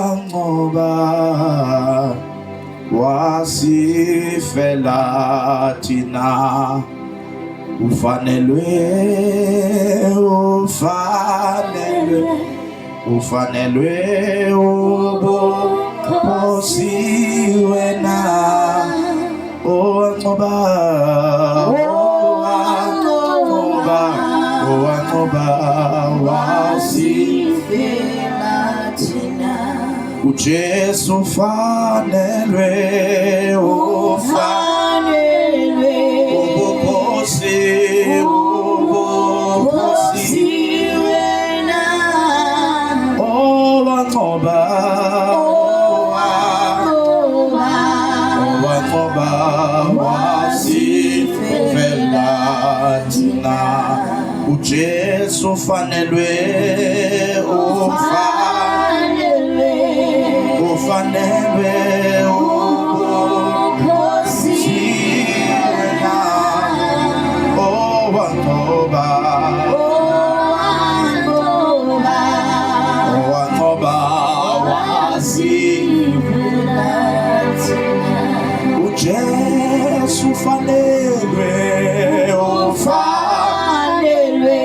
Owanqoba wasifela thina ufanelwe ufanelwe ufanelwe ubukhosi wena owanqoba owanqoba owanqoba wasifela thina uJesu ufanelwe ufanelwe ubukhosi ubukhosi wena owanqoba owanqoba owanqoba wasifela thina uJesu ufanelwe ufanelwe ufanelwe ubukhosi wena owanqoba owanqoba owanqoba wasifela thina uJesu ufanelwe ufanelwe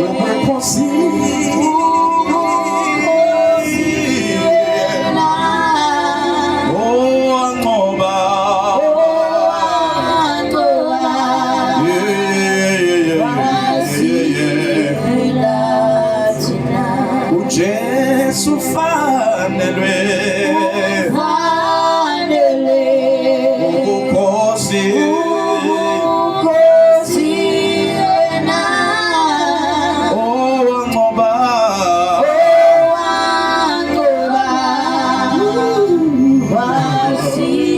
ubukhosi ubukhosi wena owanqoba owanqoba Yeah, yeah, yeah, yeah, yeah. wasifela thina uJesu ufanelwe ufanelwe ubukhosi ubukhosi wena owanqoba owanqoba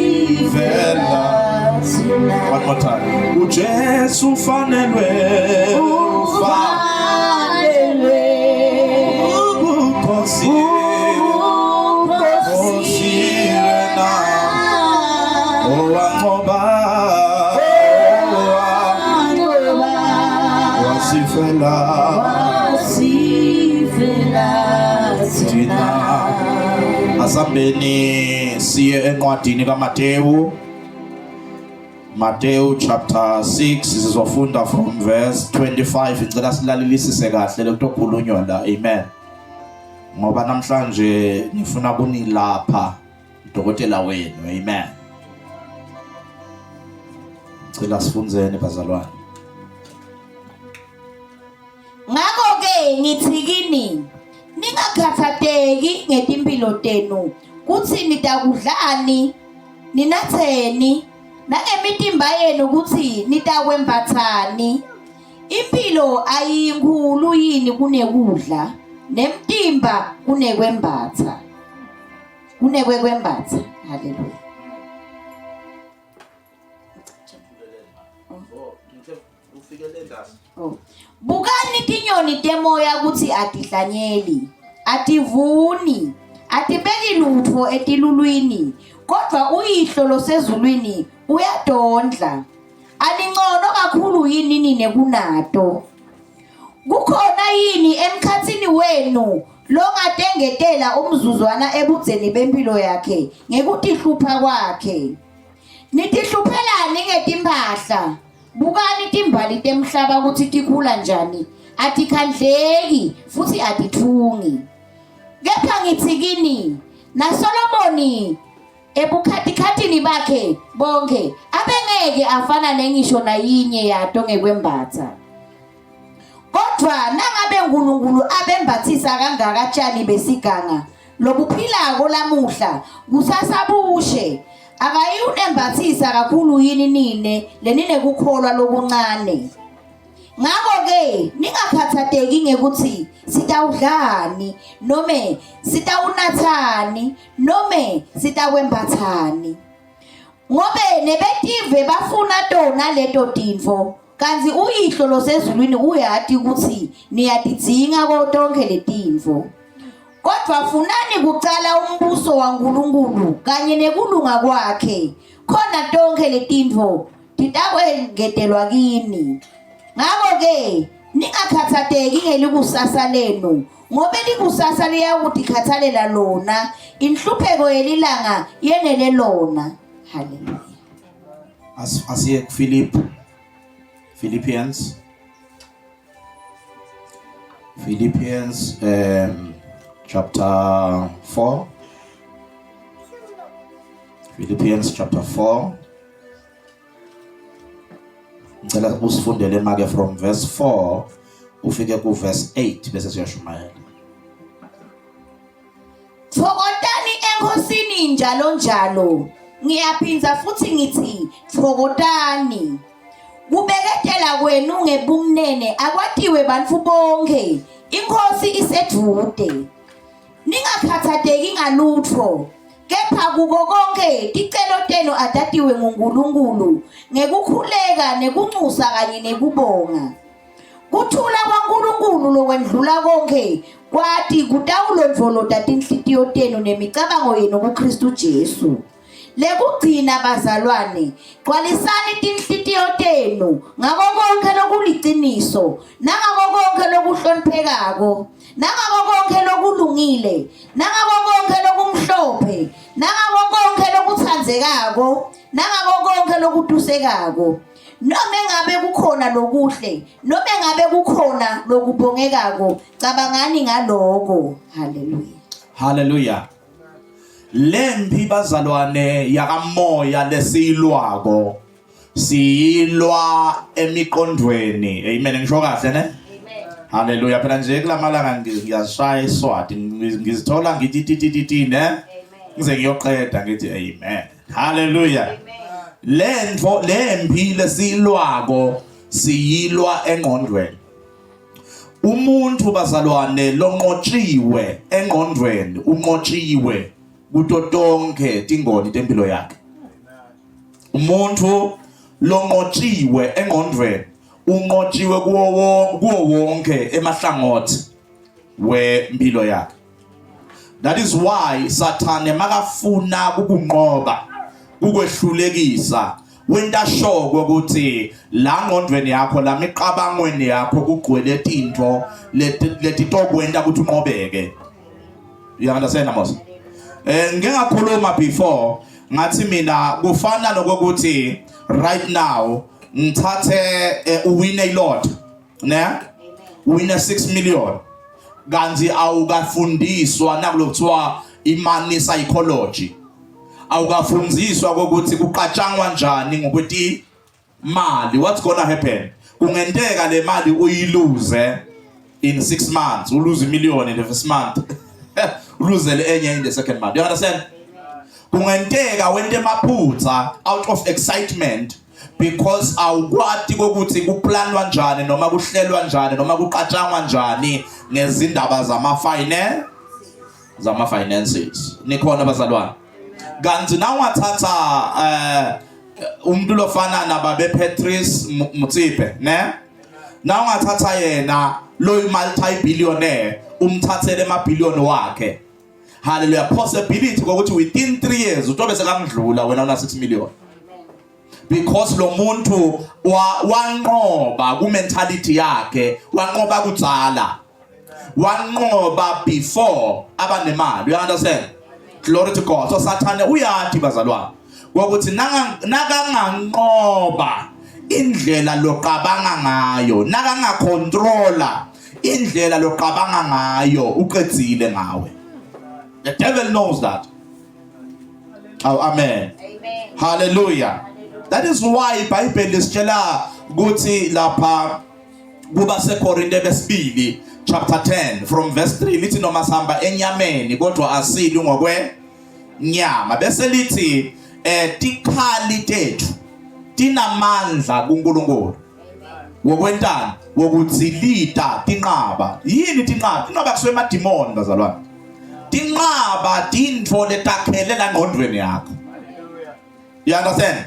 wasifela thina One more time. uJesu ufanelwe ufanelwe ubukhosi ubukhosi wena owanqoba owanqoba wasifela wasifela thina thina asambeni siye encwadini kaMateyu Matthew chapter 6 sizofunda from verse 25 ngicela silalelisise kahle lekutokhulunywa la amen ngoba namhlanje ngifuna kunilapha udokotela wenu amen ngicela sifundzeni bazalwane Ngakho ke ngithi kini ningakhathateki ngetimpilo tenu kutsi nitakudlani ninatheni nangemitimba yenu kutsi nitakwembathani impilo ayinkhulu yini kunekudla nemtimba kunekwembatsa kunekwekwembatsa haleluya Oh. Bukani tinyoni temoya kutsi atihlanyeli, ativuni, atibeki lutfo etilulwini, kodvwa uyihlo losezulwini uyatondla. Anincono kakhulu yini nine kunato? Kukhona yini emkhatsini wenu longatengetela umzuzwana ebudzeni bempilo yakhe ngekutihlupha kwakhe? Nitihluphelani ngetimphahla? Bukani timbali temhlaba kutsi tikhula njani, atikhandleki futsi atitfungi. Kepha ngitsi kini, naSolomoni ebukhatikhatini bakhe bonkhe abengeke afana nengisho nayinye yato ngekwembatsa. Kodvwa nangabe Nkulunkulu abembatsisa kangaka tjani besiganga lobuphilako lamuhla kusasa bushe, akayiwunembatsisa kakhulu yini nine leninekukholwa lokuncane? Ngako-ke ningakhatsateki ngekutsi sitawudlani nome sitawunatsani nome sitakwembatsani. Ngobe nebetive bafuna tona leto tintfo. Kantsi uYihlo losezulwini uyati kutsi niyatidzinga tonkhe letintfo. Kodvwa funani kucala umbuso waNkulunkulu kanye nekulunga kwakhe, khona tonkhe letintfo titakwengetelwa kini. Ngako-ke ningakhatsateki ngelikusasa lenu. ngobe likusasa liyawutikhatsalela lona, inhlupheko yelilanga yenele lona. Haleluya. Asiye kuPhilip Philippians Philippians um, chapter 4 Philippians chapter 4 Ngicela usifundele make from verse 4 ufike ku verse 8 bese siyashumayela. Thokotani eNkosini njalo njalo. Ngiyaphindza futhi ngithi thokotani. Kubeketela kwenu ngebumnene akwatiwe bantfu bonke. Inkosi isedvude. Ningakhathateki ngalutfo, kepha kuko konkhe ticelo tenu atatiwe nguNkulunkulu ngekukhuleka nekuncusa kanye nekubonga. Kuthula kwaNkulunkulu lokwendlula konkhe kwati kutawulondvolota tinhlitiyo tenu nemicabango yenu kuKhristu Jesu. Lekugcina bazalwane, gcwalisani tinhlitiyo tenu ngako konkhe lokuliciniso, nangako konkhe lokuhloniphekako, nangako konkhe lokulungile, nangako konkhe lokumhlophe, nangako konkhe lokutsandzekako, nangako konkhe lokutusekako. Nome ngabe kukhona lokuhle, nome ngabe kukhona lokubongekako, cabangani ngaloko. Haleluya. Haleluya. Lempi bazalwane yakamoya lesiyilwako siyilwa emiqondweni. Amen. Ngisho kahle ne? Haleluya. Phela nje kulamalanga ngiyashaya iswati ngizithola ngithi ti ti ti ne? Ngize ngiyoqeda ngithi amen. Haleluya. Lento lempi lesiyilwako siyilwa engqondweni. Umuntu bazalwane lonqotshiwe engqondweni unqotshiwe kuto tonke tingoni tempilo yakhe. Umuntu lonqotshiwe engqondweni unqotshiwe kuwo kuwo wonke emahlangothi wempilo yakhe. That is why Sathane makafuna kukunqoba kukwehlulekisa wenta sure ukuthi la ngqondweni yakho la miqabangweni yakho kugcwele tintfo letitokwenta ukuthi unqobeke. You understand Amos? Eh ngike ngakhuluma before ngathi mina kufana nokuthi right now ngithathe eh, uwine ilotto ne wina 6 million kanti awukafundiswa nakulokuthiwa imani psychology awukafundiswa ukuthi kuqatshangwa njani ngokuthi mali what's gonna happen kungenteka le mali uyiluze in 6 months uluze imillion in the first month uluzele enye in the second month you understand kungenteka wente emaphutha out of excitement because awukwati kokuthi kuplanwa njani noma kuhlelwa njani noma kuqatshangwa njani ngezindaba zama finance zama finances nikhona bazalwane kanti na ungathatha eh umuntu lofana nababe Patrice Motsepe ne na ungathatha yena loyi multi billionaire umthathele ema billion wakhe haleluya possibility kokuthi within 3 years utobe sekamdlula wena una 6 million because lo muntu wanqoba ku mentality yakhe wanqoba kudzala wanqoba before abanemali you understand glory to God so sathane uyathi bazalwane ukuthi nakanganqoba indlela loqabanga ngayo nakangacontrola indlela loqabanga ngayo uqedzile ngawe the devil knows that oh amen amen hallelujah that is why iBhayibheli lisitshela ukuthi lapha kuba seKorinte besibili chapter 10 from verse 3 lithi noma sihamba enyameni kodwa asili ngokwe nyama bese lithi eh tikhali tethu tinamandla kuNkulunkulu wokwentani wokudzilita tinqaba yini tinqaba tinqaba kusuke emadimoni bazalwane tinqaba tintfo letakhele la ngqondweni yakho you understand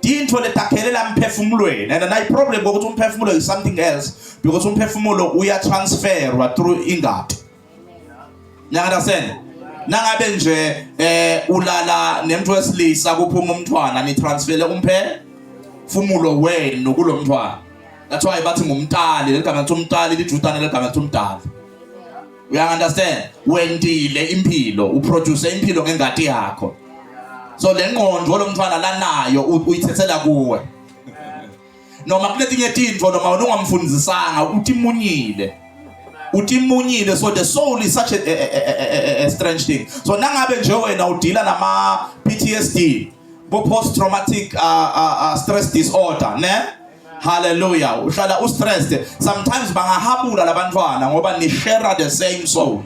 tintfo letakhele la mphefumulweni and nayi problem ngokuthi umphefumulo is something else because umphefumulo uya transferwa through ingati You understand? Nangabe nje eh ulala nemuntu wesilisa kuphuma umntwana ni transfere umphe fumulo wenu kulomntwana. That's why bathi ngumtali leligama lithi umtali lijutane leligama lithi umdali. You understand? Wendile impilo, uproduce impilo ngengati yakho. So le ngqondo lomntwana lanayo uyithethela kuwe. Noma kuletinye tintfo noma ungamfundisanga utimunyile. Utimunyile so the soul is such a strange thing. So nangabe nje wena udila nama PTSD, bo post traumatic stress disorder, ne? Hallelujah. Uhlala u stressed. Sometimes bangahabula labantwana ngoba ni share the same soul.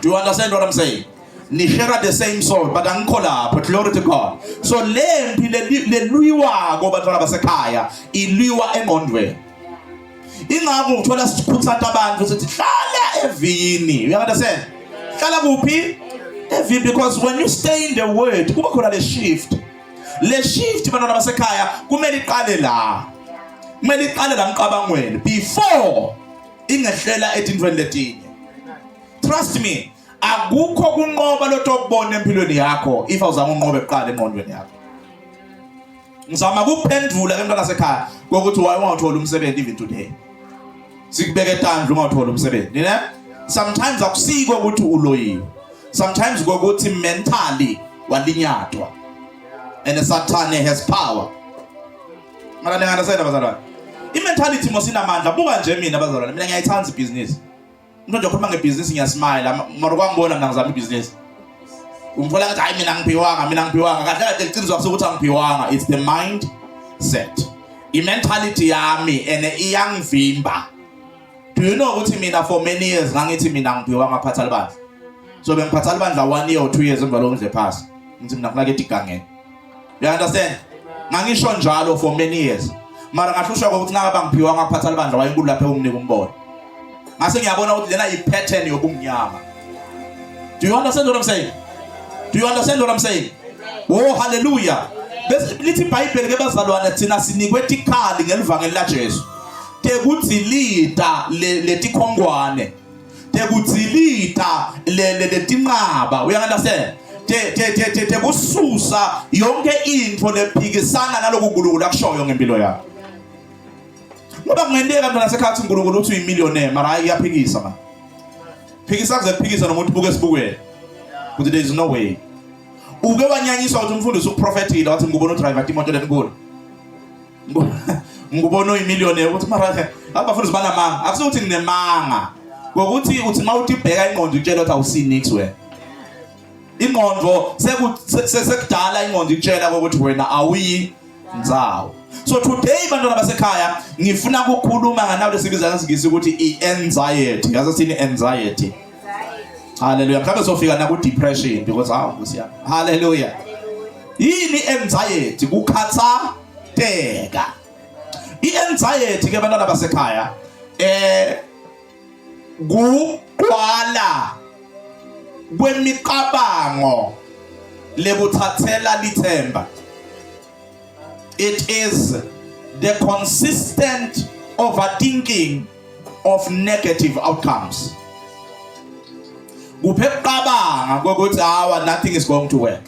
Do you understand what I'm saying? Ni share the same soul but angikho lapho. Glory to God. So lempi lelwiwako bantwana basekhaya ilwiwa engqondweni. Ingakho uthola sikhuthaza abantu sithi hlala evini. You understand? Hlala kuphi? Evini because when you stay in the word kuba khona le shift. Le shift bantwana basekhaya kumele iqale la. Kumele iqale la mqabangweni before ingehlela etintweni letinye. Trust me, akukho kunqoba lotokubona empilweni yakho if awuzange unqobe kuqala engqondweni yakho. Ngizama ukuphendula ke mntwana sekhaya kokuthi why ungawuthola umsebenzi even today. Sikubeke etandla ungawuthola umsebenzi, ne? Sometimes akusiko ukuthi uloyiwe. Sometimes kokuthi mentally walinyatwa. And Satan has power. Mara ninganasela bazalwane. I-mentality mos inamandla. Buka nje mina bazalwane, mina ngiyayithanda ibhizinisi. Umuntu nje okhuluma ngebhizinisi ngiyasmile, mara kwangibona mina ngizama ibhizinisi. Umthola ngathi hayi mina ngiphiwanga, mina ngiphiwanga. Kahle kahle iqiniso akusukuthi angiphiwanga, it's the mind set. I-mentality yami and iyangivimba. Do you know ukuthi mina for many years ngangithi mina ngiphiwanga ngaphatha libandla. So bengiphatha libandla 1 year or 2 years emva lokho nje phasi. Ngithi mina ngifuna ke igangeni. You understand? Ngangisho njalo for many years. Mara ngahlushwa ukuthi nangaba ngiphiwa ngaphatha libandla wayenkulu lapha unginika umbono. Ngase ngiyabona ukuthi lena yi-pattern yobumnyama. Do you understand what I'm saying? Do you understand what I'm saying? Oh hallelujah. Bese lithi iBhayibheli ke bazalwane thina sinikwe tikhali ngelivangeli laJesu. Tekudzilita letikhongwane. Tekudzilita letinqaba. You understand? Te te te te tekususa yonke into lephikisana naloku uNkulunkulu akushoyo ngempilo yakho. Ngoba kungenteka mntwana sekhathi uNkulunkulu uthi uyimillionaire mara hayi iyaphikisa man. Phikisa kuze kuphikisa nomuntu ubuke esibukweni. Ukuthi there is no way. Uke wanyanyiswa ukuthi umfundisi uprofethile wathi ngikubona udriver imoto lenkulu. Ngikubona uyimillionaire ukuthi mara abafundisi banamanga. Akusukuthi nginemanga. Ngokuthi uthi mawuthi bheka ingqondo utshela ukuthi awusinix wena. Ingqondo sekudala ingqondo ikutshela ukuthi wena awuyi ndzawo. So today bantwana basekhaya ngifuna ukukhuluma nganawo lesibiza ngesingisi ukuthi i-anxiety. Yazi sini anxiety. Hallelujah. Mhlawumbe sofika na ku depression because hawu Nkosi yami. Hallelujah. Yini anxiety? Kukhathateka. I-anxiety ke bantwana basekhaya kuqwala kwemicabango lekuthathela lithemba. It is the consistent overthinking of negative outcomes. Kuphe kuqabanga kokuthi hawa nothing is going to work.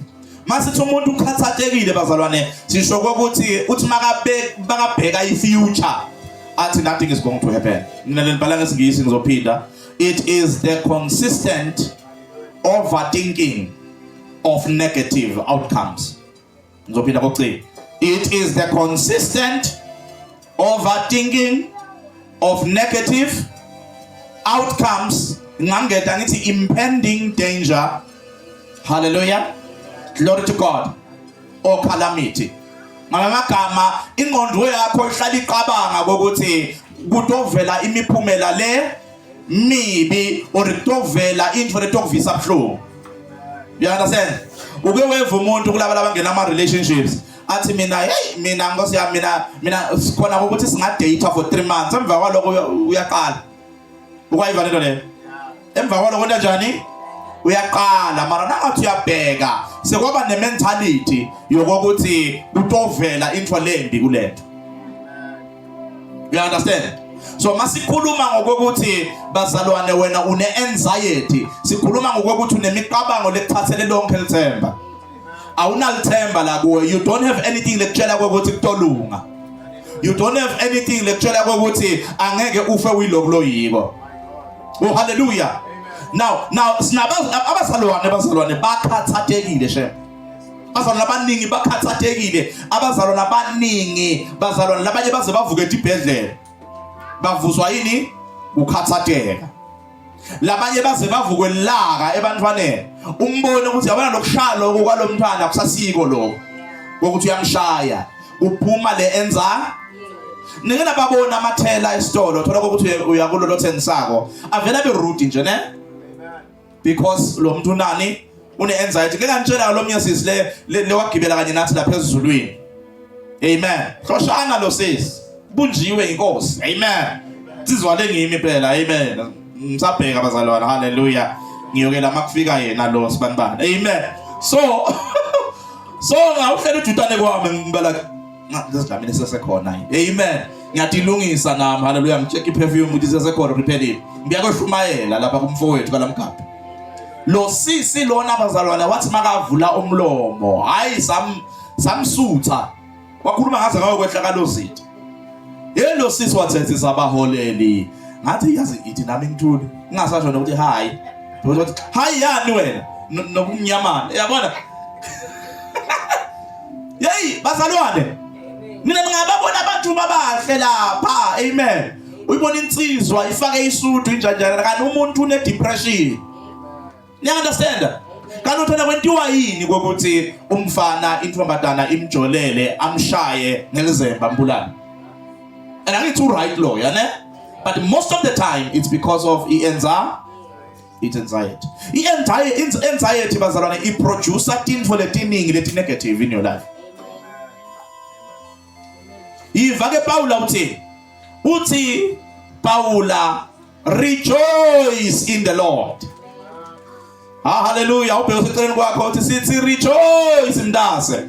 Masithi umuntu ukhathatekile bazalwane sisho ukuthi uthi makabheka i-future athi nothing is going to happen. Mina lenibhala ngesingisi ngizophinda. It is the consistent overthinking of negative outcomes. Ngizophinda kokugcina. It is the consistent overthinking of negative outcomes. Ngangeta ngithi impending danger. Hallelujah. Glory to God. Or calamity. Ngamagama ingqondo yakho ihlala icabanga ukuthi kutovela imiphumela le mibi or kutovela into letokuvisa buhlungu. You understand? Uke weva umuntu kulaba labangena ama relationships athi mina hey mina nkosi yami mina sikhona ukuthi singa date for 3 months emva kwaloko uyaqala. Ukwayiva lento leyo. Emva kwaloko kanjani? Uyaqala mara nangathi uyabheka sekwaba ne mentality yokuthi kutovela into lembi kulento. You understand? So masikhuluma ngokuthi bazalwane wena une anxiety, sikhuluma ngokuthi unemicabango lekuthathele lonke lithemba. Awunalithemba la kuwe. You don't have anything lekutshela ukuthi kutolunga. You don't have anything lekutshela ukuthi angeke ufe uyiloku loyiko. Oh hallelujah. Now now sinaba abazalwane abazalwane bakhathathekile shem. Abazalwane abaningi bakhathathekile, abazalwane abaningi bazalwane labanye baze bavuke etibhedlela. Bavuswa yini? Ukhathatheka. Labanye baze bavukwe laka ebantwaneni. Umbone ukuthi yabona lokushaya lokho kwalomntwana kusasiko lokho. Kokuthi uyamshaya. Kuphuma le enza Nike nababona amathela esitolo thola ukuthi uya kulolo thengisako avela abe rude nje ne because lo muntu unani une anxiety ngeke ngitshela lo mnye sisi le le wagibela kanye nathi lapha ezulwini amen hloshana lo sisi bunjiwe inkosi amen sizwale ngimi phela amen ngisabheka bazalwane haleluya ngiyokela makufika yena lo sibanibani amen so so ngawuhlela ujutane kwami ngibala lezidlamini sesekhona yini amen ngiyatilungisa nami haleluya ngicheck iperfume ukuthi sesekhona prepare ngiyakweshumayela lapha kumfowethu kalamgabha lo sisi lona bazalwane wathi makavula umlomo hayi sam samsutha wakhuluma ngaze ngayokwehla kalozitha yelo sisi wathethisa abaholeli ngathi yazi ithi nami ngithule ngingasasho nokuthi hayi ukuthi hayi yani wena nokumnyamana yabona Hey bazalwane. Mina ngingababona abantu babahle lapha. Amen. Uyibona insizwa ifake isudu injanjana kanti umuntu une depression. Niya understand? Kanti uthona kwentiwa yini kokuthi umfana intombazana imjolele amshaye ngelizemba ambulale. And angithi right lo, yane? But most of the time it's because of ienza it's anxiety. I-anxiety anxiety bazalwane iproducer tintfo letiningi leti negative in your life. Yiva ke Paula uthi uthi Paula rejoice in the Lord. Ah hallelujah ubheke useceleni kwakho uthi sithi rejoice mntase.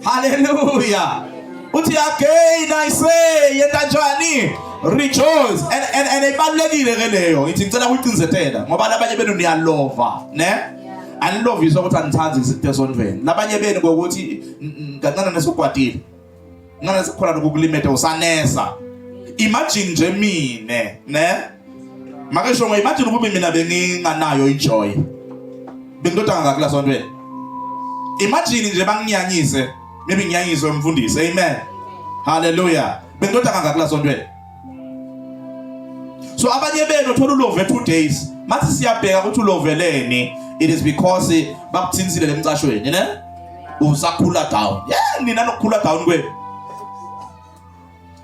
Hallelujah. Uthi again I say yenta njani? Rejoice and and and ibalekile ke leyo ngithi ngicela ukuyicinzetela ngoba labanye benu niyalova ne? Aniloviswa ukuthi anithandi izinto esontweni. Labanye benu ngokuthi kancane nesugwadile. Ngane sikhona lokukulimete usanesa. Imagine nje mine, ne? Make sho imagine ukube mina benginganayo ijoy. Bengidoda ngakula lasontweni. Imagine nje banginyanyise, maybe nginyanyiswe umfundisi. Amen. Hallelujah. Bengidoda ngakula lasontweni. So abanye benu uthola ulove 2 days. Mathi siyabheka ukuthi uloveleni. It is because bakuthinsile lemcashweni, ne? Usakhula down. Yeah, nina nokukhula down kwenu.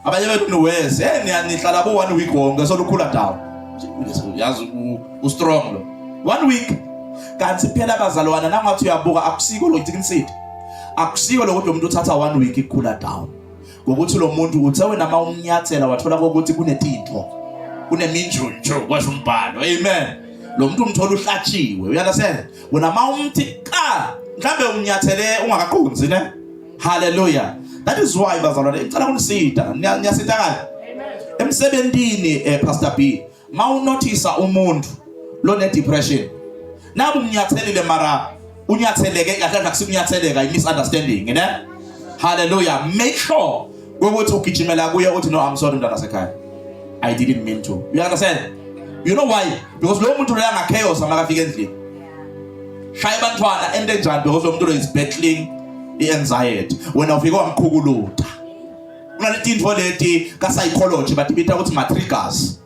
Abanye benu niweze, hey nihlala bo 1 week wonke so lukhula down. Yazi u strong lo. 1 week. Kanti phela bazalwana nangathi uyabuka akusiko lo iqinisile. Akusiko lokuthi lo muntu uthatha 1 week ikhula down. Ngokuthi lo muntu uthe wena uma umnyathela wathola kokuthi kunetinto kuneminjunju kwasho umbhalo amen lo muntu umthola uhlatshiwe uyalasela wena uma umthi ka mhlambe umnyathele ungakaqonzi ne haleluya that is why bazalwane ngicela kunisida niyasitakala emsebentini eh, pastor B mawunothisa umuntu lone depression nabu umnyathelile mara unyatheleke kahle kahle akusikunyatheleka i misunderstanding ne hallelujah make sure ukuthi ugijimela kuye uthi no I'm sorry mntana sekhaya I didn't mean to you understand you know why because lo muntu loya nga chaos amakafika endlini shaya abantwana ente njani because lo muntu lo is battling i anxiety wena ufike wamqhukuluta kunaleti leti ka psychology batibita ukuthi ma triggers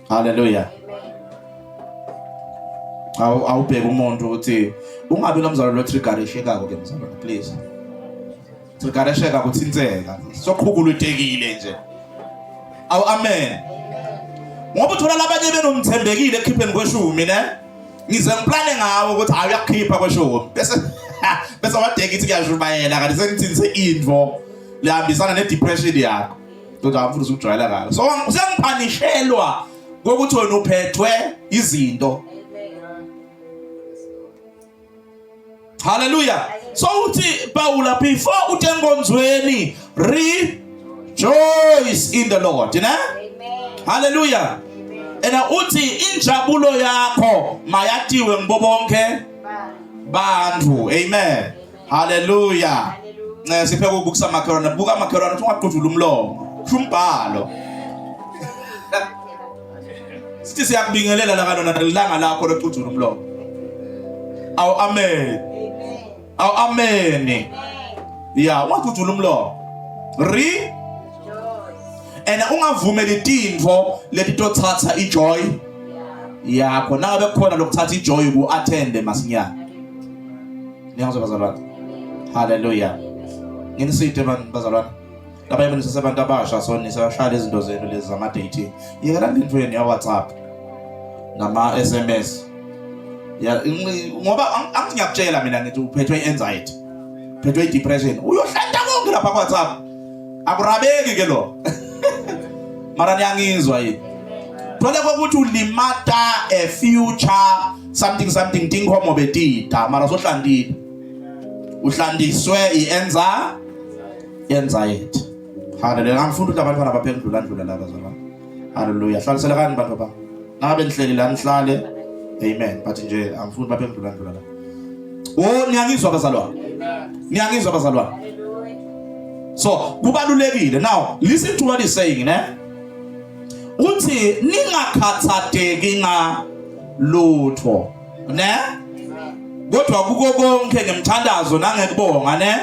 Hallelujah. Awu awubheka umuntu ukuthi ungabi nomzalo lo triggerishekako ke mzalwane please. Triggerisheka kuthintseka. Soqhukulutekile nje. Awu amen. Ngoba uthola labanye benomthembekile ekhipheni kweshumi ne? Ngize ngiplane ngawo ukuthi hayi uyakhipha kweshumi. Bese bese wadeka ithi kuyashumayela kanti sengithintse info lehambisana ne depression yakho. Kodwa mfundisi ukujwayela kabi. So usengiphanishelwa ngokuthi wena uphethwe izinto. Hallelujah. So uthi Paula before uthi enkonzweni rejoice in the Lord, ne? Amen. Hallelujah. And uthi injabulo yakho mayatiwe ngibo bonke bantu. Amen. Haleluya. Ncese siphe ukubukisa makhelwane, buka makhelwane uthi ungaqudula umlomo. Kusho umbhalo. Sithi siyakubingelela la kanona lilanga lakho locudzula umlomo. Awu amen. Awu amen. Yeah, ungacudzula umlomo. Re and ungavumeli tintfo letitothatha ijoy yakho nangabe kukhona lokuthatha ijoy ku attend masinyane. Niyangizwa bazalwane? Hallelujah. Nginiside bazalwane. Labanye benu sesebantu abasha so nisashaya izinto zenu lezi zama dating. Yekela lento yenu ya WhatsApp nama SMS. Ya ngoba angithi ngiyakutshela mina ngithi uphethwe i-anxiety. Uphethwe i-depression. Uyohlanta konke lapha ku WhatsApp. Akurabeki ke lo. Mara niyangizwa yini? Thole kokuthi ulimata a future something something tinkhomo betida mara sohlantile. Uhlantiswe ienza anxiety. Hallelujah. Angifuni ukuthi abantwana baphendula ndlula la bazalwane. Hallelujah. Hlaliselekani bantu baba. Ngabe nihleli la nihlale. Amen. But nje angifuni baphendula ndlula la. Oh niyangizwa bazalwane. Niyangizwa bazalwane. So kubalulekile. Now listen to what he's saying ne. Uthi ningakhathateki nga lutho. Ne? Kodwa kuko konke ngemthandazo nangekubonga ne?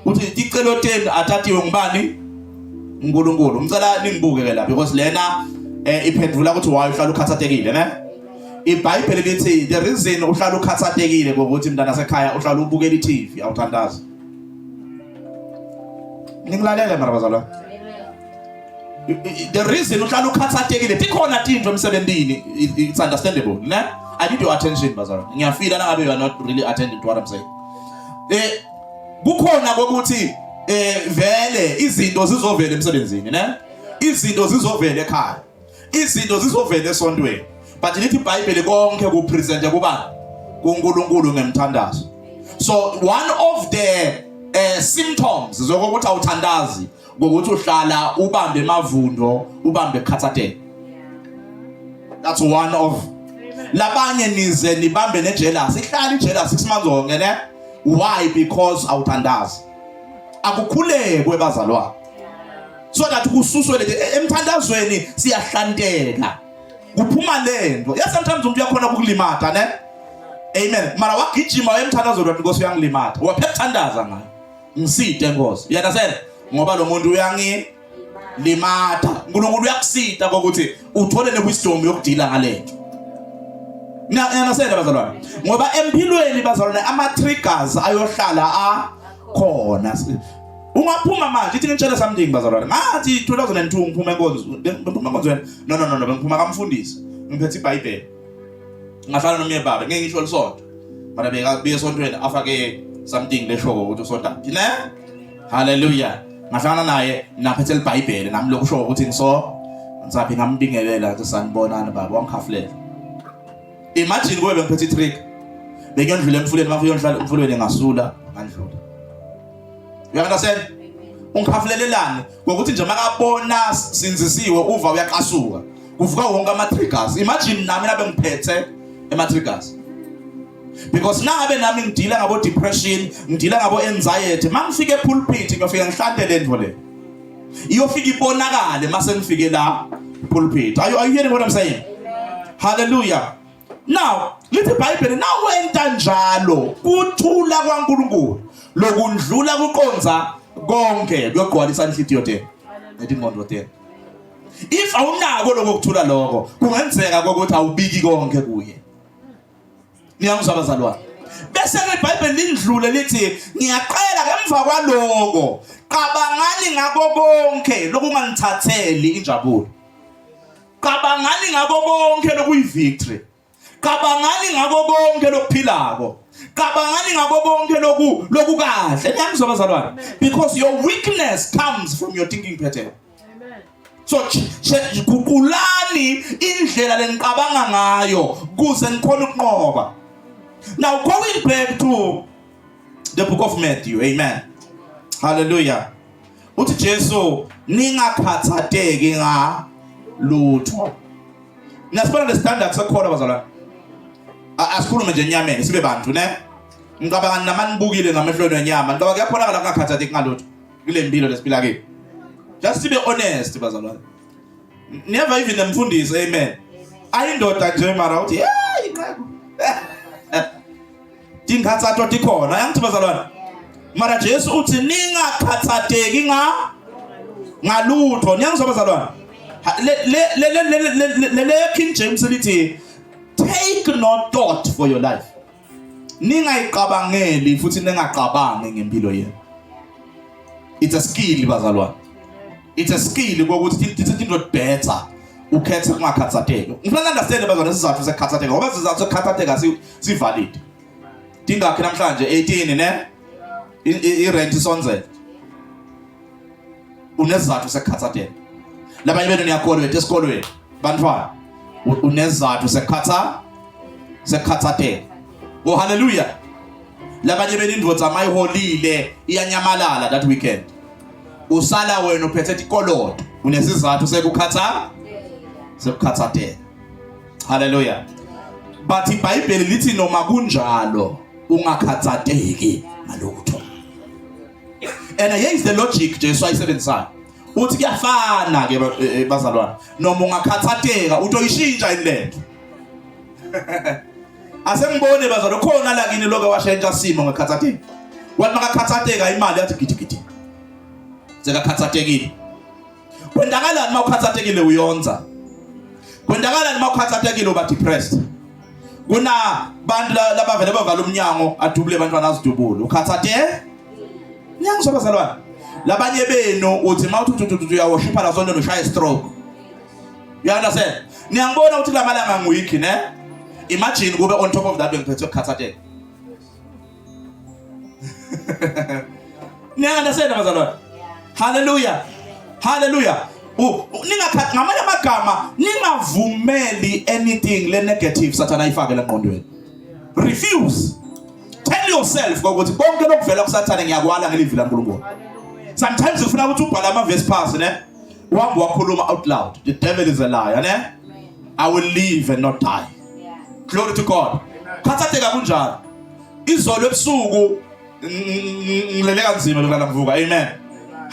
Uthi ticelo tenu athathiwe ngubani? uNkulunkulu. Ngicela ningibuke ke la because lena eh iphendula ukuthi why uhlala ukhathatekile ne? IBhayibheli lithi the reason uhlala ukhathatekile ngokuthi mntana sekhaya uhlala ubukela iTV awuthandazi. Ningilalele mara bazalwane. The reason uhlala ukhathatekile tikhona tinto emsebentini it's understandable ne? I need your attention bazalwane. Ngiyafila nangabe you are not really attending to what I'm saying. Eh kukhona kokuthi eh vele izinto zizovela emsebenzini ne izinto zizovela ekhaya izinto zizovela esontweni but lithi iBhayibheli konke ku present kubani kuNkulunkulu ngemthandazo so one of the uh, symptoms zokuthi awuthandazi ngokuthi uhlala ubambe emavundo ubambe khathatela that's one of labanye nize nibambe nejealous ihlala ijealous kusimanzonke ne why because awuthandazi akukhulekwe bazalwane so that kususwe leti emthandazweni siyahlanteka kuphuma lento yes sometimes umuntu uyakhona ukukulimata ne amen mara wagijima emthandazweni wathi Nkosi uyangilimata waphekuthandaza ngayo ngiside Nkosi you understand ngoba lo muntu uyangi limata uNkulunkulu uyakusita ukuthi uthole newisdom yokudila ngalento Ngiyanasela bazalwane ngoba empilweni bazalwane ama triggers ayohlala a khona ungaphuma manje ithi ngitshele something bazalwane ngathi 2002 ngiphuma enkonzo ngiphuma enkonzweni no no no no bengiphuma kamfundisi ngiphethe iBhayibheli ngahlala nomye baba ngeke ngisho lisonto mara bekabuye esontweni afake something leshoko ukuthi usonta phi ne haleluya ngahlangana naye naphethe libhayibheli nami lokhu usho ukuthi ngiso ngisaphi ngambingelela ngathi sanibonani baba wangikhafulela imagine kube bengiphethe i-trick bengiyondlula emfuleni mafike yondlala emfuleni ngasula ngandlula you understand ungikhafulelelani ngokuthi nje makabona sinzisiwe uva uyaqasuka kuvuka wonke ama triggers imagine nami nabe ngiphethe ema triggers because nangabe nami ngidila ngabo depression ngidila ngabo anxiety mangifike epulpit ngiyofika ngihlante lento le iyofika ibonakale mase ngifike la pulpit are you, are you hearing what i'm saying hallelujah now lithi iBhayibheli nawenta njalo kuthula kwaNkuluNkulu lokundlula kuqonza konke kuyogcwalisa inhliziyo tenu netingqondo tenu if awunako lokho kuthula lokho kungenzeka ukuthi awubiki konke kuye niyangizwa bazalwane bese ke iBhayibheli lindlule lithi ngiyaqela ngemva kwaloko qabangani ngako konke lokunganithatheli injabulo qabangani ngako konke lokuyi victory Cabangani ngako konke lokuphilako. Cabangani ngako konke loku lokukahle. Niyangizwa bazalwane? Because your weakness comes from your thinking pattern. Amen. So guqulani indlela leniqabanga ngayo kuze nikhone ukunqoba. Now going back to the book of Matthew. Amen. Hallelujah. Uthi Jesu ningakhathateki nga lutho. Nasibona le standard sekholwa bazalwane. Asikhulume nje enyameni sibe bantu ne. Ngicabanga namanibukile ngamehlweni wenyama. Ngicabanga kuyakhonakala kungakhathatheki ngalutho kule mpilo lesiphila kiyo. Just to be honest bazalwane. Never even nemfundisi amen. Ayindoda nje mara uthi hey inqeku. Tinkhatsato tikhona, yangithi bazalwane. Mara Jesu uthi ningakhathateki nga ngalutho. Niyangizwa bazalwane? Le le le le le le King James lithi take no thought for your life. Ningayiqabangeli futhi ningacabangi ngempilo yenu. It's a skill bazalwane. It's a skill kokuthi thithi into better ukhethe kungakhathatheki. Ngifuna understand bazalwane isizathu sekukhathatheka ngoba isizathu sekukhathatheka si si valid. Dingakhi namhlanje 18 ne? I rent isonzela. Unesizathu sekukhathatheka. Labanye benu niyakholwa esikolweni bantwana unesizathu sekukhatha sekukhathatheka. Oh hallelujah. Labanye benu indvodza mayiholile iyanyamalala that weekend. Usala wena uphethe tikoloto unesizathu sekukhatha sekukhathatheka. Hallelujah. But iBhayibheli lithi noma kunjalo ungakhathatheki ngalutho. And here is the logic Jesu ayisebenzisayo. Uthi kuyafana ke eh, eh, bazalwane. Noma ungakhathatheka utoyishintsha ilento. Asengibone bazalwane khona la kini lokho washentsha simo ngakhathatheka. Wathi makakhathatheka imali yathi gidi gidi. Sekakhathathekile. Kwendakalani uma ukhathathekile uyonza? Kwendakalani uma ukhathathekile uba depressed? Kuna bantu labavele bavala umnyango adubule abantwana azidubule. Ukhathathe? Niyangizwa bazalwane? Labanye benu uthi mawuthi uthi uthi uyaworshipha la sonto ushaya stroke. You understand? Niyangibona ukuthi lamalanga ngiweek ne? Imagine kube on top of that bengiphethe ukukhathatheka. Niyangasena bazalwane? Hallelujah. Hallelujah. Ningakhathi ngamanye amagama ningavumeli anything le negative sathana ayifake lengqondweni. Refuse. Tell yourself ukuthi konke lokuvela kusathane ngiyakwala ngelivi laNkulunkulu. Sometimes ufuna ukuthi ubhale ama verse phansi ne? Uhamba wakhuluma out loud. The devil is a liar ne? I will live and not die. Glory to God. Khathatheka kunjalo. Izolo ebusuku ngilele kanzima lokulala ngivuka. Amen.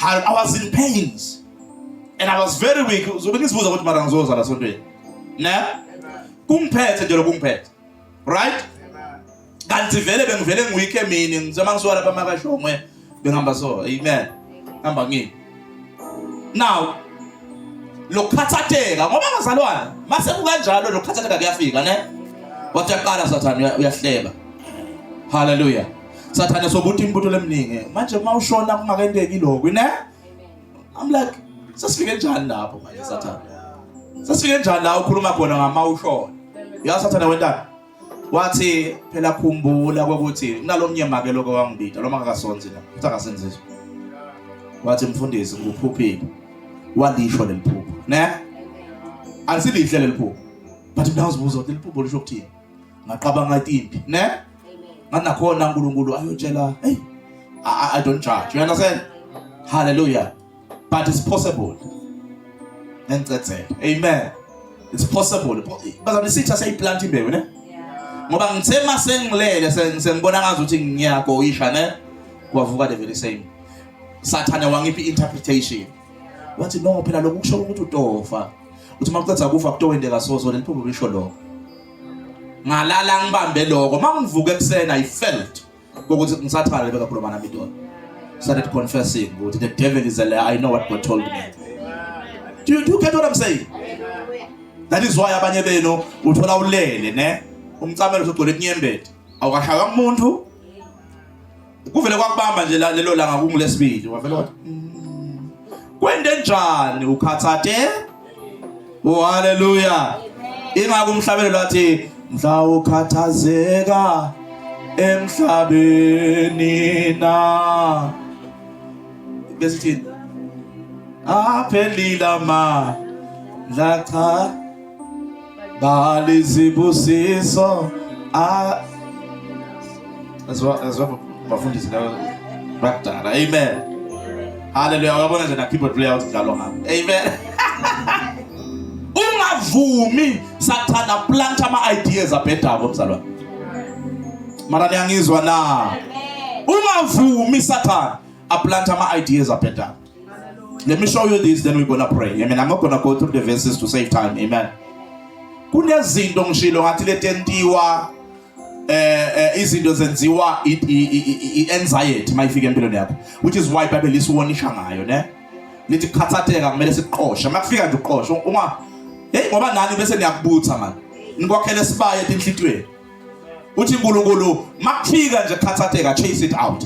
I was in pains. And I was very weak. Uzobe ngizibuza ukuthi mara ngizoza la sontweni. Ne? Kungiphethe nje lokungiphethe. Right? Kanti vele bengivele ngiweak emini ngizoma ngisuka lapha makashongwe bengihamba so. Amen. Hamba ngini. Now lokukhathatheka ngoba bazalwane mase kukanjalo lokukhathatheka kuyafika ne wathi yaqala sathane uyahleba haleluya sathane sobuthi imibuto leminingi manje uma ushona kungakenteki lokho ne i'm like sesifike njani lapho manje sathane sesifike njani la ukhuluma khona ngama ushona ya sathane wentani wathi phela khumbula ukuthi kunalomnye make lokho wangibida lo makakasonzi la uthi akasenziswa wathi mfundisi ngikuphuphile walisho leli phupho ne alisilihle leli phupho but mina ngizibuza ukuthi leli phupho lisho ukuthini ngaqabanga impi ne nganakhona uNkulunkulu ayotshela hey I, I don't judge you understand hallelujah but it's possible ngicedzele amen it's possible bazalwane isitha seyiplant imbewu ne ngoba ngithe masengilele sengibona ngazi ukuthi ngiyagoyisha ne kwavuka the very same sathane wangipha interpretation wathi no phela lokhu kusho ukuthi utofa uthi makuceda kufa kutowendeka soso leli phupho lisho lokho ngalala ngibambe lokho mangivuka ekuseni i felt Kokuthi ngisathanda lebeka khuluma nami idolo. Started confessing ukuthi the devil is a liar. I know what God told me. Do you, do you get what I'm saying? That is why abanye benu uthola ulele ne umcamelo usugcwele kunyembeti. Awukashaywa umuntu. Kuvele kwakubamba nje lelo langa kungulesibili wavele wathi mm. kwende njani ukhathate? Oh hallelujah. Ingakho umhlabelelo wathi mhla ukhathazeka emhlabeni na besithi aphelile amandla cha balizibusiso a azwa azwa bafundisi laba bakudala amen haleluya uyabona nje na keyboard player udlalwa ngabo amen ungavumi sathana plant ama ideas abhedako mzalwane mara niyangizwa na ungavumi sathana aplant ama ideas abhedako Let me show you this, then we're going to pray. Amen. I'm not going to go through the verses to save time. Amen. Kunezinto ngishilo ngathi letentiwa eh, eh izinto zenziwa i-anxiety mayifika empilweni yakho which is why iBhayibheli lisiwonisha ngayo ne lithi kukhathatheka kumele sikuqoshe makufika nje uqoshe unga hey ngoba nani bese niyakubutha manje nikwakhele sibaye etinhlitweni uthi uNkulunkulu makufika nje khathatheka chase it out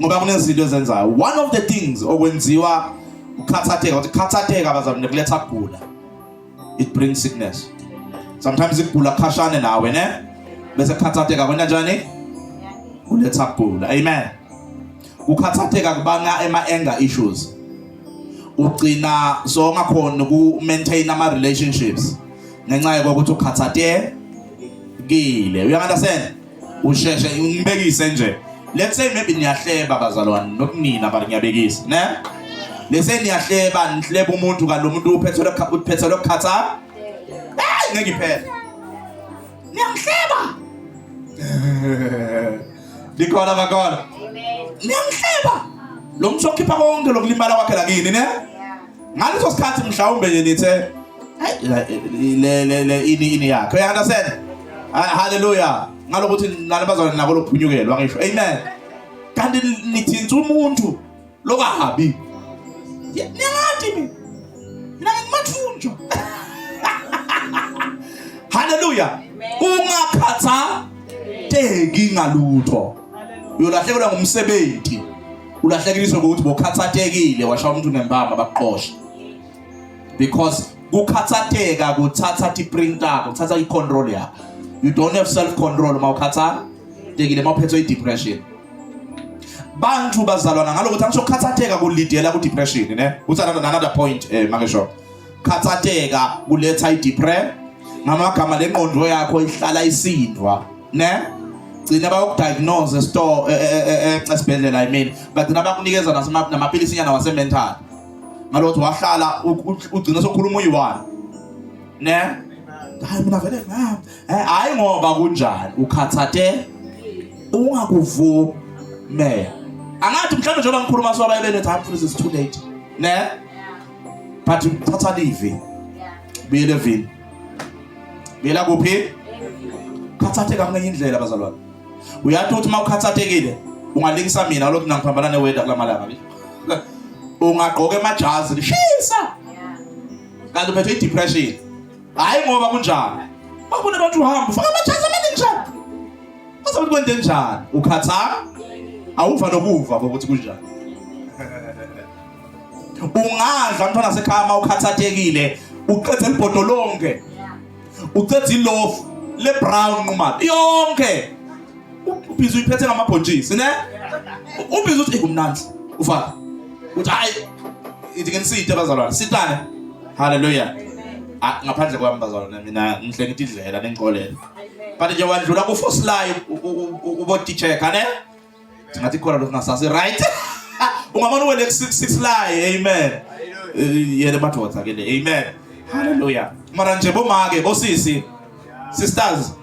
ngoba kunezinto ezenzayo one of the things okwenziwa ukukhathatheka ukuthi khathatheka bazalwane kuletha kugula it brings sickness sometimes ikugula khashane nawe ne bese khathatheka kwena njani kuletha kugula amen ukhathatheka kubanga ema anger issues ugcina songakhona ku maintain ama relationships ngenxa yokuthi ukhathathekile you understand usheshe ngibekise nje let's say maybe niyahleba bazalwane not nina but ngiyabekisa ne let's say niyahleba nihleba umuntu kanti lo muntu uphethe uphethe lokukhatha hey ngeke iphele niyangihleba likhona bakhona niyangihleba lo muntu okhipha konke lokulimala kwakhe lakini ne ngaleso sikhathi mhlawumbe nje nithe le le le ini ini yakhe you understand hallelujah ngalokuthi nani bazalwane nako lokuphunyukelwa ngisho amen kanti nithinta umuntu lokabi niyangati mina mina ngimathunjwa haleluya ungakhathatheki ngalutho uyolahlekelwa ngumsebenzi ulahlekeliswe ngokuthi bokhathathekile washaya umuntu ngempama bakuqosha because kukhathatheka kuthatha i-printer kuthatha i-control yakho you don't have self control uma ukhathathekile uma uphethwe i-depression bantu bazalwana ngalokuthi angisho kukhathatheka kulidela ku-depression ne kuthi another point eh make sure khathatheka kuletha i-depression ngamagama lengqondo yakho ihlala isindwa ne gcina bayokudiagnose esitolo e, e, e, esibhedlela i mean bagcina bakunikeza namaphilisi nyana wase-mental ngalokho wahlala ugcina sokhuluma uyi-one ne hayi mina vele hayi ngoba kunjani ukhathate ungakuvumela angathi mhlawumbe njengoba ngikhuluma so abaye benethi hayi mfundisi it's too late ne but thatha livi buyele evini buyela kuphi khathatheka kungenye indlela bazalwane uyathi ukuthi uma ukhathathekile ungalingisa mina lokhu nangiphambana neweda kulamalanga ungagqoka emajazi lishisa kanti uphethwe i-depression hayi ngoba kunjani babona abantu uhamba ufaka amajazi amaningi njani bazobe kwenze njani ukhatha awuva nokuva ukuthi kunjani ungadla mntwana sekhaya uma ukhathathekile uqedze libhodo lonke uqedze ilofu le brown nqumalo yonke ubhizi uyiphethe ngamabhontshisi ne ubhizi uthi kumnandi ufaka uthi hayi ithi ngenisite bazalwane sitane haleluya ah, ngaphandle kwami bazalwane mina ngihle ngithi indlela nengixolele but nje wadlula ku-force line ubodicheka ne Ngathi khona lokhu ngasasi right. Ungabona wena ku 66 lie amen. Eh, yena madoda ke le amen. Hallelujah. Mara nje bomake bosisi sisters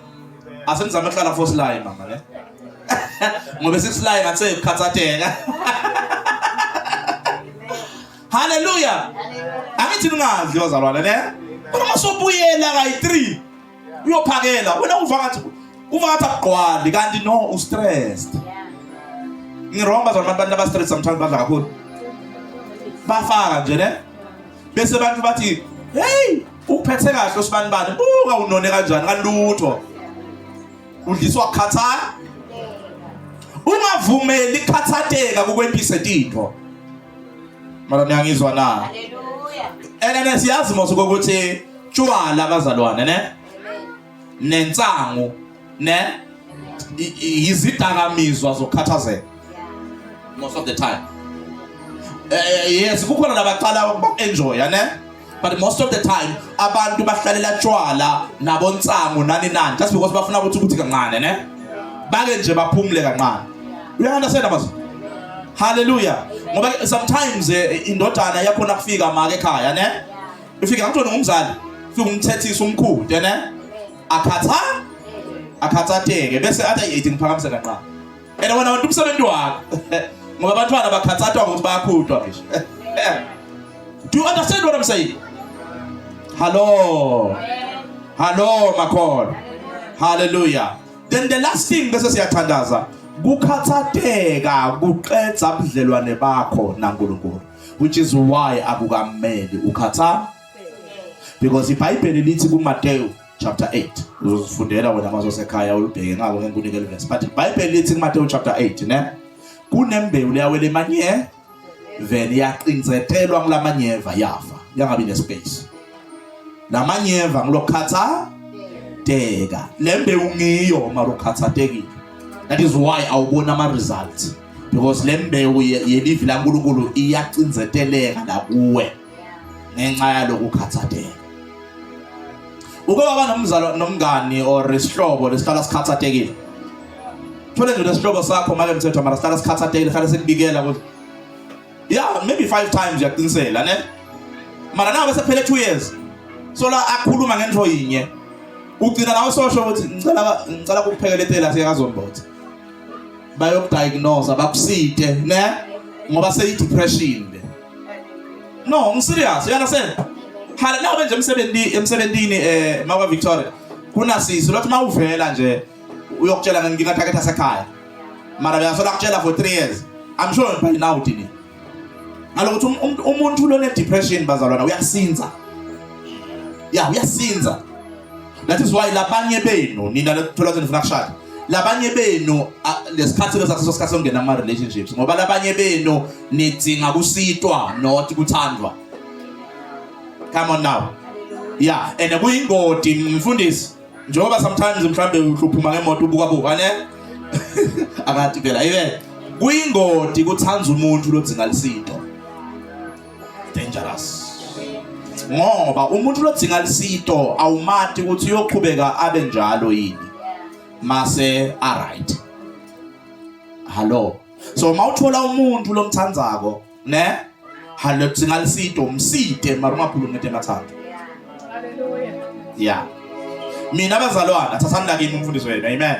asenizame ukuhlala force line mama ne. Ngoba six line ngathi sekukhathatheka. Hallelujah. Angithi ningadli bazalwane ne. Kodwa masobuyela kayi 3 uyophakela wena uva ngathi uva ngathi akugqwali kanti no u stressed ngirong bazalwane abantu aba stressed sometimes badla kakhulu bafaka nje ne bese abantu bathi hey uphethe kahle usibani bani buka unone kanjani kalutho udliswa khathala ungavumeli khathateka kukwempise tintfo mara niyangizwa na haleluya ene siyazi mos ukuthi tshwala bazalwane ne nensangu ne izidakamizwa zokukhathazeka most of the time eh, eh yes kukhona labaqala ukuenjoy ne but most of the time abantu bahlalela tshwala nabonsangu nani nani just because bafuna ukuthi ukuthi kancane ne bake nje baphumule kancane you understand abazo hallelujah ngoba sometimes eh, indodana yakhona kufika make ekhaya ne ifika ngitho ngumzali fika umthethisa umkhude ne akhatha akhathatheke bese athi ayi ngiphakamise kancane and wena wena umsebenzi wakho ngoba abantwana bakhathathwa ngokuthi bayakhudwa ngisho do you understand what i'm saying hello Hallo makholwa. Hallelujah. Then the last thing bese siyathandaza kukhathateka kuqedza ubudlelwane bakho naNkulunkulu which is why akukameli ukhatha because iBhayibheli lithi kuMateyu chapter 8 uzozifundela wena mazosekhaya ulibheke ngako ngeke ngikunike verse but iBhayibheli lithi kuMateyu chapter 8 ne kunembewu leyawela emanye vele yaqinzetelwa kulamanyeva yafa yangabi nespace lamanyeva ngilokhatha teka lembewu ngiyo mara ukhathatekile that is why awubona ama results because lembewu yelivi laNkulunkulu iyacinzeteleka la kuwe ngenxa yalokukhathateka uke waba nomzalo nomngani or isihlobo lesihlala sikhathatekile thole nje lesihlobo sakho make mthetho mara sihlala sikhathatekile hlale sikubikela ukuthi yeah maybe 5 times uyaqinisela ne mara nawe sephele 2 years so la akhuluma ngento yinye ugcina nawe sosho ukuthi ngicela ngicela ukuphekeletela siyakazombotha bayokudiagnose bakusite ne ngoba seyi depression le no ngi serious you understand hala nawe nje emsebenzini emsebenzini eh maka Victoria kunasisi lothi mawuvela nje uyokutshela ngenkinga taketha sekhaya mara uyasola kutshela for 3 years i'm sure by now dini ngalokuthi um, um, umuntu lone depression bazalwana uyasinza ya uyasinza that is why labanye benu nina lethola ukuthi nifuna kushada labanye benu lesikhathi leso akusiso sikhathi sokungena kuma relationships ngoba labanye benu nidinga kusitwa not kuthandwa come on now yeah and kuyingodi mfundisi njengoba sometimes mhlambe uhluphuma ngemoto ubuka buka ne akathi phela ibe kuyingodi kuthanza umuntu lodzinga lisito dangerous ngoba umuntu lodzinga lisito awumati ukuthi uyoqhubeka abe njalo yini mase a right hallo so mawuthola umuntu lomthandzako ne hallo singalisito msite mara ungakhulumi ngento emathanda haleluya yeah mina bazalwana thathani la kimi umfundisi wenu amen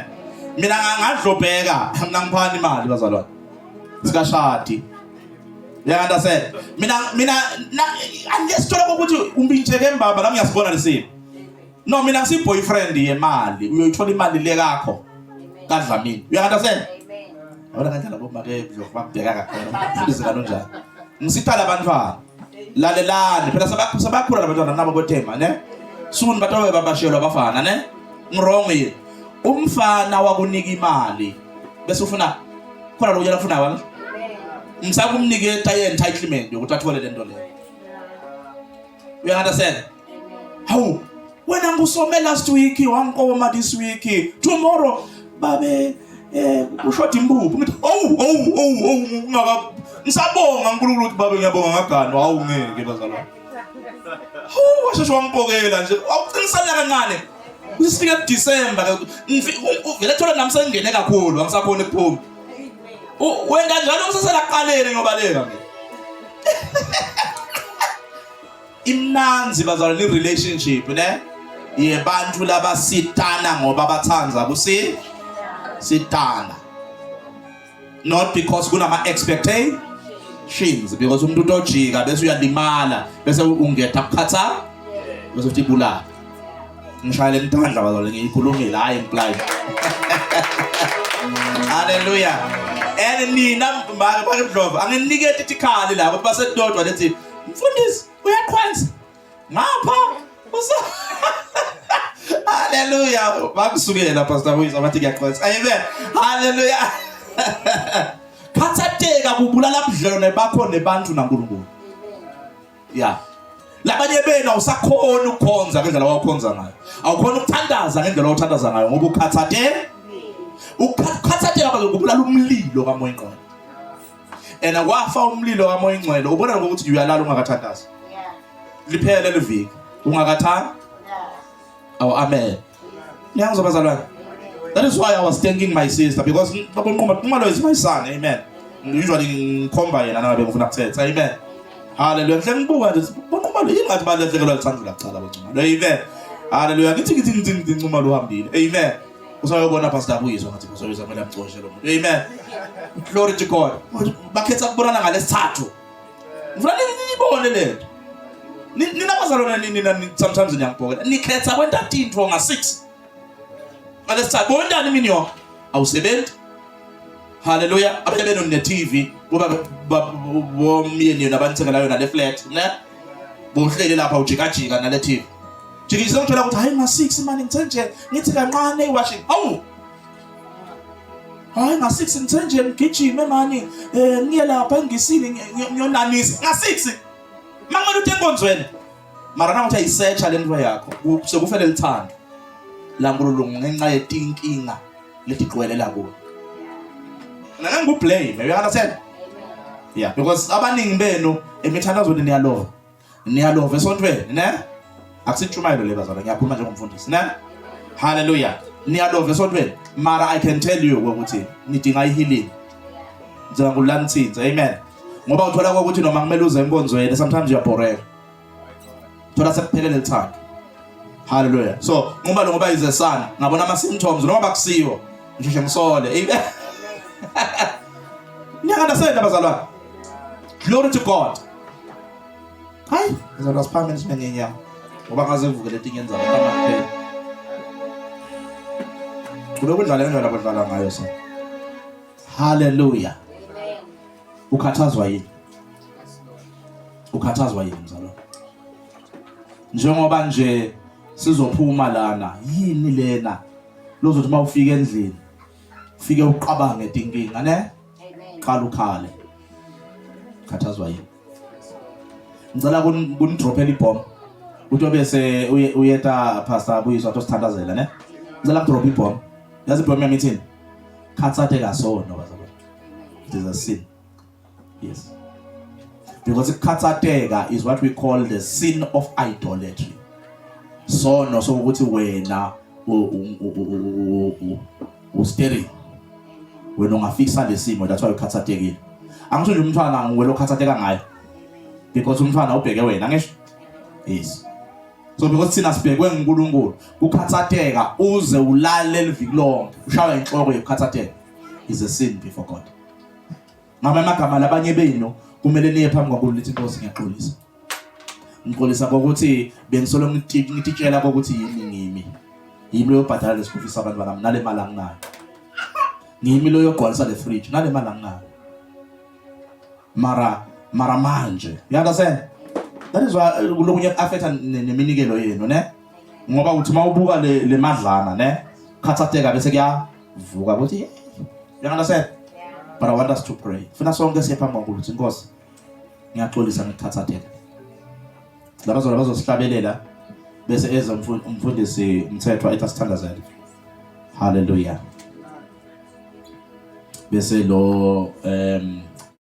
mina ngadlobheka mina ngiphani imali bazalwana sikashadi you understand mina mina angesithola ukuthi umbintsheke mbamba nami ngiyasibona lesimo no mina ngisi boyfriend yemali uyoyithola imali le kakho kaDlamini you understand yabona kanjani abo make Dlovu bakubheka kakhona mfundisi kanonjani ngisithala abantwana lalelani phela sebakhula labantwana nabo bothema ne soon batobe babashelwa abafana ne ngirong yini umfana wakunika imali bese ufuna khona lokho afuna wena ngisakumniketa ye entitlement yokuthi athole lento leyo you understand hawu wena ngusome last week wangikoma this week tomorrow babe eh ushoda impuphu ngithi oh oh oh oh ngaka ngisabonga uNkulunkulu ukuthi babe ngiyabonga ngaganwa hawu ngeke bazalwane hawu washeshe wangipokela nje awuqinisela kancane kusifika kuDecember vele thola nami sengingene kakhulu angisakhona ukuphuma wenda njalo ngisasela kuqaleni ngobaleka mina imnanzi bazalwane i-relationship ne yebantu labasitana ngoba bathanza kusi sitana not because kunama expectations because umuntu utojika bese uyalimala bese ungetha kukhatha bese uthi ibulala ngishayele intandla bazalwane ngiyikhulumile hayi ngiblind haleluya and nina make make Ndlovu anginiketi ikhali la ukuthi basedodwa lethi mfundisi uyaqhwanza ngapha usa haleluya bakusukela pastor Buyisa bathi ngiyaqhwanza amen haleluya khathateka kubulala budlelwane bakho nebantu naNkulunkulu ya labanye benu awusakhona ukukhonza ngendlela wawukhonza ngayo awukhona ukuthandaza ngendlela wawuthandaza ngayo ngoba ukhathate ukukhathateka bazokubulala umlilo kamoya ingcwele and kwafa umlilo kamoya ingcwele ubona ngokuthi uyalala ungakathandazi liphele leviki ungakathanda awu amen Niyangizwa bazalwane? That is why I was thanking my sister because Baba Nquma Nqumalo is my son. Amen. Usually ngikhomba yena nangabe ngifuna kuthetha. Amen. Hallelujah. Ngihle ngibuka nje Nqumalo yini ngathi balahlekelwa lithando lakuqala boNqumalo. Amen. Hallelujah. Ngithi ngithi ngithi ngithi Nqumalo uhambile. Amen. Usayobona Pastor Buyiswa ngathi Pastor Buyiswa kumele amcoshe lo muntu. Amen. Glory to God. Bakhetha kubonana ngalesithathu. Ngifuna nibone lento. Nina bazalwane nina sometimes niyangibhokela. Nikhetha kwenta tintfo nga 6. Ngalesikhathi bontani imini yonke? Awusebenzi. Hallelujah. Abanye benu ne TV kuba bomyeni yena abanithengela yona le flat, ne? Bohleli lapha ujikajika nale TV. Jikijisa ngithola ukuthi hayi nga 6 mani ngithe nje ngithi kancane iwashing. Hawu. Hayi nga 6 ngithe nje ngigijime mani eh ngiye lapha engisini ngiyonanisa. Nga 6. Mangabe uthi enkonzweni mara nangothi ayisearcha le nto yakho sekufele lithando laNkulunkulu ngenxa yetinkinga letigcwelela kuwe. Mina ngeke ngikublame, you understand? Yeah, because abaningi benu emithandazweni niyalova. Niyalova esontweni, ne? Akusintshumayelo le bazalwane, ngiyakhuluma njengomfundisi, ne? Hallelujah. Niyalova esontweni. Mara I can tell you ukuthi nidinga i-healing. Ngicela ngulanithinze, amen. Ngoba uthola ukuthi noma kumele uze enkonzweni sometimes uyabhoreka. Thola sekuphelele lithando. Hallelujah. So, ngoba lo ngoba is a son, ngabona ama symptoms noma bakusiwo. Ngisheshe ngisole. Amen. Ngiyakanasenda bazalwane. Glory to God. Hayi, ngizalwa siphambili sime ngenyawo. Ngoba ngaze ngivuke letinye indzaba tama kuphela. Kube kudlala indlela abadlala ngayo so. Hallelujah. Ukhathazwa yini? Ukhathazwa yini mzalwane? Njengoba nje sizophuma lana, yini lena? Lozothi mawufika endlini ufike uqabange tinkinga ne? Qala ukhale. Khathazwa yini? Ngicela kunidrophela ibomb. Uthi bese uyeta pastor Buyiswa athi sithandazela ne? Ngicela kudrop ibomb. Yazi ibomb yami ithini? Khathateka sono bazalwane. It is a sin. Yes. Because ikhathateka is what we call the sin of idolatry. Sono sokuthi wena u steering wena ungafixa lesimo that's why ukhathatekile. Angisho nje umntwana nguwe lokhathateka ngayo. Because umntwana ubheke wena ngisho. Yes. So because thina sibhekwe nguNkulunkulu, kukhathateka uze ulale liviki lonke, ushawe inhloko yokukhathateka is a sin before God. Ngamanye amagama labanye benu kumele niye phambi kwaNkulunkulu nithi Nkosi ngiyaxolisa. Ngixolisa ngokuthi bengisolo ngititshela ukuthi yimi ngimi. Yimi loyobhadala leschool fees abantu bami nale mali anginayo. Ngimi loyogcwalisa le fridge nale mali anginayo. Mara mara manje. You understand? That is why lokunye affecta neminikelo yenu ne? Ngoba uthi mawubuka le le madlana ne? Khathateka bese kuyavuka ukuthi You understand? Yeah. But I want us to pray. Funa sonke siye phambi kwaNkulunkulu Inkosi. Ngiyaxolisa ngikhathatheka. Labazalwane bazosihlabelela bese eza umfundisi Mthethwa ethi asithandazele. Hallelujah. Bese lo um